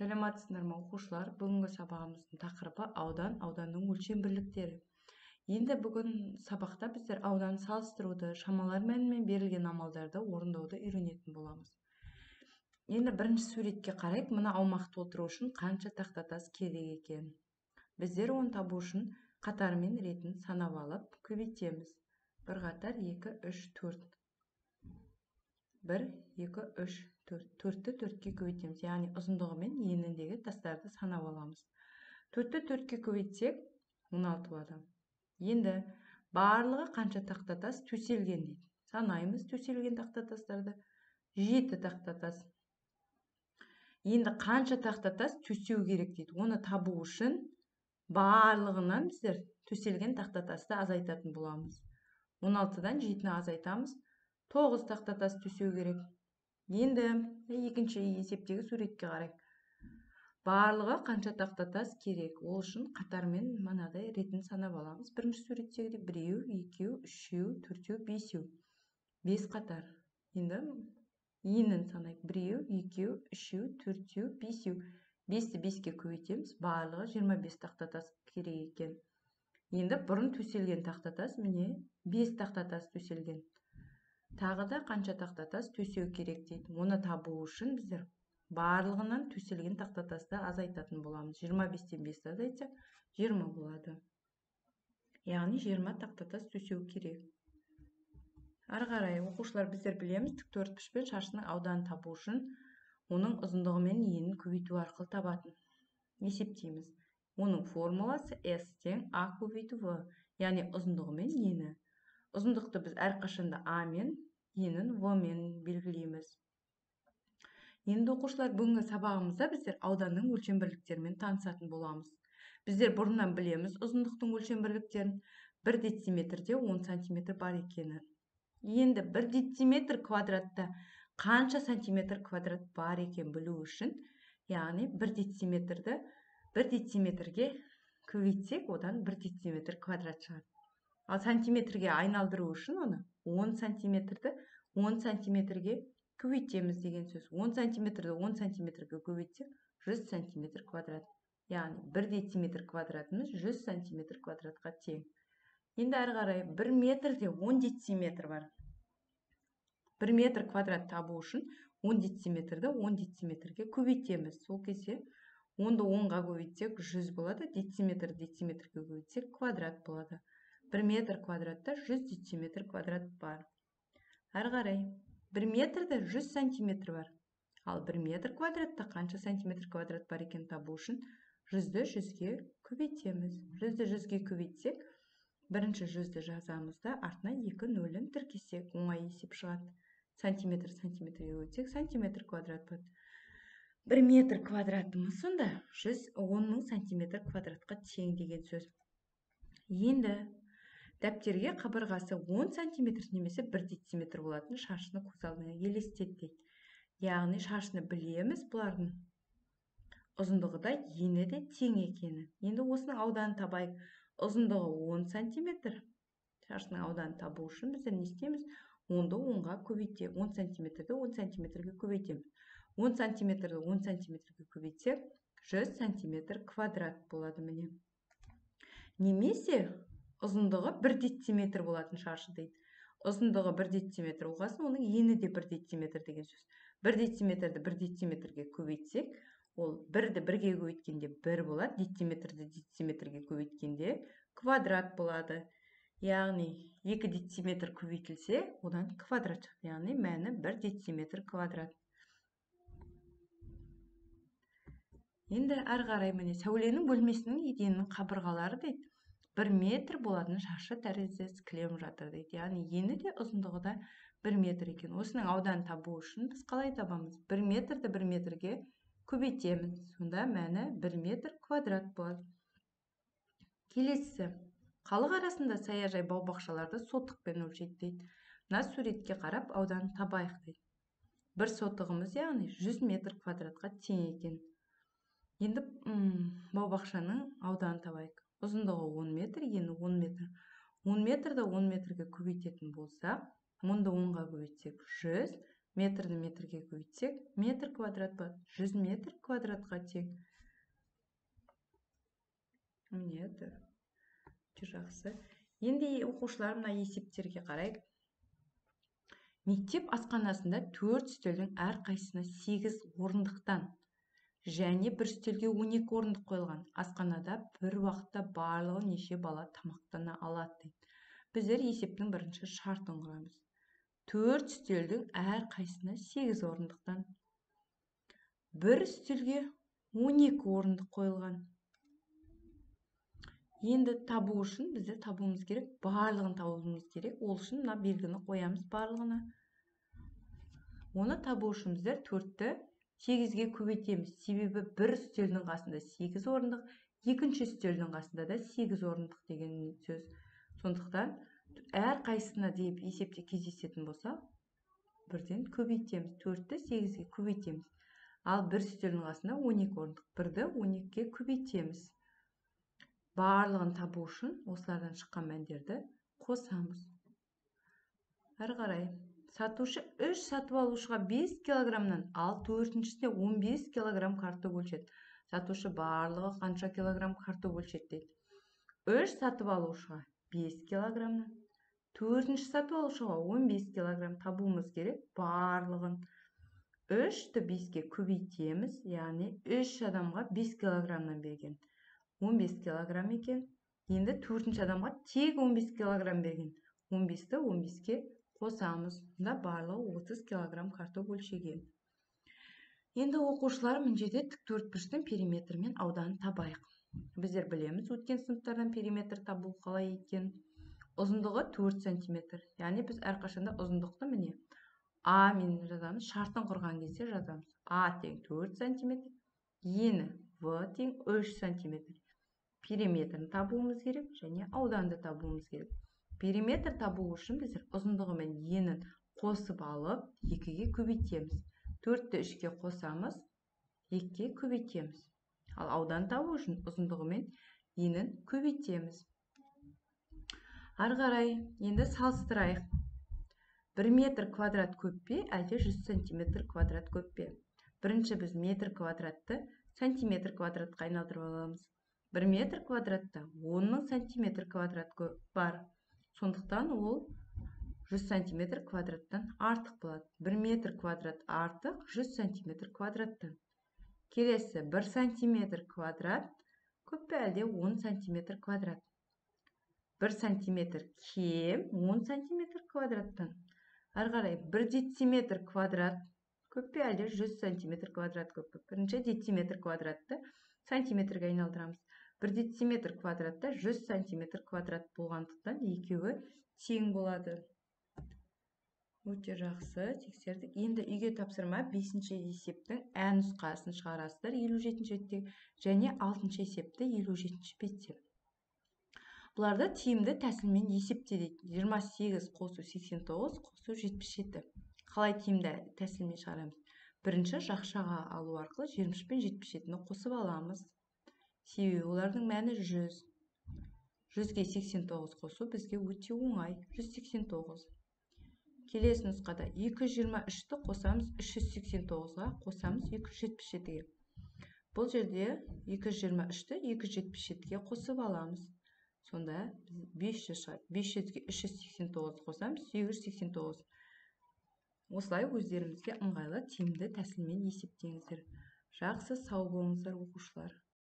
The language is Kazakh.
Сәлеметсіздер ме, оқушылар? Бүгінгі сабағымыздың тақырыбы аудан, ауданның өлшем бірліктері. Енді бүгін сабақта біздер аудан салыстыруды, шамалар мәнімен берілген амалдарды орындауды үйренетін боламыз. Енді бірінші суретке қарайық. Мына аумақты толтыру үшін қанша тақтатас керек екен? Біздер оны табу үшін қатарымен ретін санап алып көбейтеміз. Бір қатар 2, 3, 4. 1, 2, 3, 4. 4-ті 4-ке көбейтеміз. Яғни ұзындығы мен еніндегі тастарды санап аламыз. 4-ті 4-ке көбейтсек 16 болады. Енді барлығы қанша тақтатас төселген дейді. Санаймыз төселген тақтатастарды. 7 тақтатас. Енді қанша тақтатас төсеу керек дейді. Оны табу үшін барлығынан біздер төселген тақтатасты азайтатын боламыз. 16-дан 7-ні азайтамыз. 9 тақтатас төсеу керек. Енді екінші есептегі суретке қарайық. Барлығы қанша тақтатас керек? Ол үшін қатармен мынадай ретін санап аламыз. Бірінші суреттегідей 1, 2, 3, 4, 5. 5 қатар. Енді енін санайық. 1, 2, 3, 4, 5. 5-ті 5-ке көбейтеміз. Барлығы 25 тақтатас керек екен. Енді бұрын төселген тақтатас міне 5 тақтатас төселген. Тағы да қанша тақтатас төсеу керек дейді. Оны табу үшін біздер барлығынан төселген тақтатасты азайтатын боламыз. 25-тен 5-ті азайтсақ 20 болады. Яғни 20 тақтатас төсеу керек. Ары қарай оқушылар, біздер білеміз, тік төртбұрыш пен шаршының ауданын табу үшін оның ұзындығы мен енін көбейту арқылы табатын. Есептейміз. Оның формуласы S тең А көбейту В, яғни ұзындығы мен ені. Ұзындықты біз әрқашанда А мен енін В мен белгілейміз. Енді оқушылар, бүгінгі сабағымызда біздер ауданның өлшем бірліктерімен танысатын боламыз. Біздер бұрыннан білеміз ұзындықтың өлшем бірліктерін. 1 дециметрде 10 сантиметр бар екені. Енді 1 дециметр квадратта қанша сантиметр квадрат бар екен білу үшін, яғни 1 дециметрді 1 дециметрге көбейтсек, одан 1 дециметр квадрат шығады. Ал сантиметрге айналдыру үшін оны 10 сантиметрді 10 сантиметрге көбейтеміз деген сөз. 10 сантиметрді 10 сантиметрге көбейтсек 100 сантиметр квадрат. Яғни 1 дециметр квадратымыз 100 сантиметр квадратқа тең. Енді әрі қарай 1 метрде 10 дециметр бар. 1 метр квадрат табу үшін 10 дециметрді 10 дециметрге көбейтеміз. Сол кезде 10-ды 10-ға көбейтсек 100 болады, дециметр дециметрге көбейтсек квадрат болады. 1 метр квадратта 100 дециметр квадрат бар. Әрі қарай 1 метрде 100 сантиметр бар. Ал 1 метр квадратта қанша сантиметр квадрат бар екенін табу үшін 100-ді 100-ге көбейтеміз. 100-ді 100-ге көбейтсек, бірінші 100-ді жазамыз да, артына 2 нөлін тіркесек, оңай есеп шығады. Сантиметр сантиметрге көбейтсек, сантиметр квадрат болады. 1 метр квадратымыз сонда 110 мың сантиметр квадратқа тең деген сөз. Енді дәптерге қабырғасы 10 сантиметр немесе 1 дециметр болатын шаршыны көз алдыңа елестет дейді. Яғни шаршыны білеміз, бұлардың ұзындығы да ені де тең екені. Енді осының ауданын табайық. Ұзындығы 10 сантиметр. Шаршының ауданын табу үшін біздер не істейміз? 10-ды 10-ға көбейтеміз. 10 сантиметрді 10 сантиметрге көбейтеміз. 10 сантиметрді 10 сантиметрге көбейтсек 100 сантиметр квадрат болады міне. Немесе ұзындығы 1 дециметр болатын шаршы дейді. Ұзындығы 1 дециметр болғасын, оның ені де 1 дециметр деген сөз. 1 дециметрді 1 дециметрге көбейтсек, ол 1-ді 1-ге көбейткенде 1 болады, дециметрді дециметрге көбейткенде квадрат болады. Яғни 2 дециметр көбейтілсе, одан квадрат шығады. Яғни мәні 1 дециметр квадрат. Енді әрі қарай міне сәуленің бөлмесінің еденінің қабырғалары дейді. 1 метр болатын шаршы тәріздес кілем жатыр дейді. Яғни ені де ұзындығы да 1 метр екен. Осының ауданын табу үшін біз қалай табамыз? 1 метрді 1 метрге көбейтеміз. Сонда мәні 1 метр квадрат болады. Келесісі. Халық арасында саяжай бау-бақшаларды сотықпен өлшейді дейді. Мына суретке қарап ауданын табайық дейді. Бір сотығымыз яғни 100 метр квадратқа тең екен. Енді бау-бақшаның ауданын табайық. Ұзындығы 10 метр, ені 10 метр. 10 метрді 10 метрге көбейтетін болсақ, 10-ды 10-ға көбейтсек 100, Метрді метрге көбейтсек, метр квадрат болады. 100 метр квадратқа тең. Міне, өте жақсы. Енді оқушылар, мына есептерге қарайық. Мектеп асханасында 4 үстелдің әрқайсысына 8 орындықтан және бір үстелге 12 орындық қойылған. Асханада бір уақытта барлығы неше бала тамақтана алады дейді. Біздер есептің бірінші шартын құрамыз. 4 үстелдің әрқайсысына 8 орындықтан, бір үстелге 12 орындық қойылған. Енді табу үшін біздер табуымыз керек, барлығын табуымыз керек. Ол үшін мына белгіні қоямыз барлығына. Оны табу үшін біздер 4-ті 8-ге көбейтеміз. Себебі бір үстелдің қасында 8 орындық, екінші үстелдің қасында да 8 орындық деген сөз. Сондықтан әрқайсысына деп есепте кездесетін болса, бірден көбейтеміз. 4-ті 8-ге көбейтеміз. Ал бір үстелдің қасында 12 орындық, 1-ді 12-ге көбейтеміз. Барлығын табу үшін осылардан шыққан мәндерді қосамыз. Әрі қарай сатушы 3 сатып алушыға 5 килограммнан, ал төртіншісіне 15 килограмм картоп өлшеді. Сатушы барлығы қанша килограмм картоп өлшеді дейді. 3 сатып алушыға 5 килограммнан, төртінші сатып алушыға 15 килограмм табуымыз керек барлығын. 3-ті 5-ке көбейтеміз, яғни 3 адамға 5 килограммнан берген. 15 килограмм екен. Енді төртінші адамға тек 15 килограмм берген. 15-ті 15-ке қосамыз. Мұнда барлығы 30 килограмм картоп өлшеген. Енді оқушылар, мына жерде тік төртбұрыштың периметрі мен ауданын табайық. Біздер білеміз өткен сыныптардан периметр табу қалай екен. Ұзындығы 4 сантиметр. Яғни біз әрқашанда ұзындықты міне А мен жазамыз, шартын құрған кезде жазамыз. А тең 4 сантиметр, ені В тең 3 сантиметр. Периметрін табуымыз керек және ауданды табуымыз керек. Периметр табу үшін біздер ұзындығы мен енін қосып алып 2-ге көбейтеміз. 4-ті 3-ке қосамыз, 2-ге көбейтеміз. Ал аудан табу үшін ұзындығы мен енін көбейтеміз. Ары қарай енді салыстырайық. 1 метр квадрат көп пе, әлде 100 сантиметр квадрат көп пе? Бірінші біз метр квадратты сантиметр квадратқа айналдырып аламыз. 1 метр квадратта 10 000 сантиметр квадрат бар. Сондықтан ол 100 сантиметр квадраттан артық болады. 1 метр квадрат артық 100 сантиметр квадраттан. Келесі 1 сантиметр квадрат көп пе, әлде 10 сантиметр квадрат? 1 сантиметр кем 10 сантиметр квадраттан. Әрі қарай 1 дециметр квадрат көп пе, әлде 100 сантиметр квадрат көп пе? Бірінші дециметр квадратты сантиметрге айналдырамыз. 1 дециметр квадратта 100 сантиметр квадрат болғандықтан екеуі тең болады. Өте жақсы, тексердік. Енді үйге тапсырма 5-ші есептің ә нұсқасын шығарасыздар 57-ші бетте және 6-шы есепті 57-ші бетте. Бұларды тиімді тәсілмен есепте дейді. 28 қосу 89 қосу 77. Қалай тиімді тәсілмен шығарамыз? Бірінші жақшаға алу арқылы 23 пен 77-ні қосып аламыз. Себебі олардың мәні 100. 100-ге 89 қосу бізге өте оңай. 189. Келесі нұсқада 223-ті қосамыз 389-ға, қосамыз 277-ге. Бұл жерде 223-ті 277-ге қосып аламыз. Сонда 500 шығады. 500-ге 389 қосамыз, 889. Осылай өздеріңізге ыңғайлы тиімді тәсілмен есептеңіздер. Жақсы, сау болыңыздар оқушылар.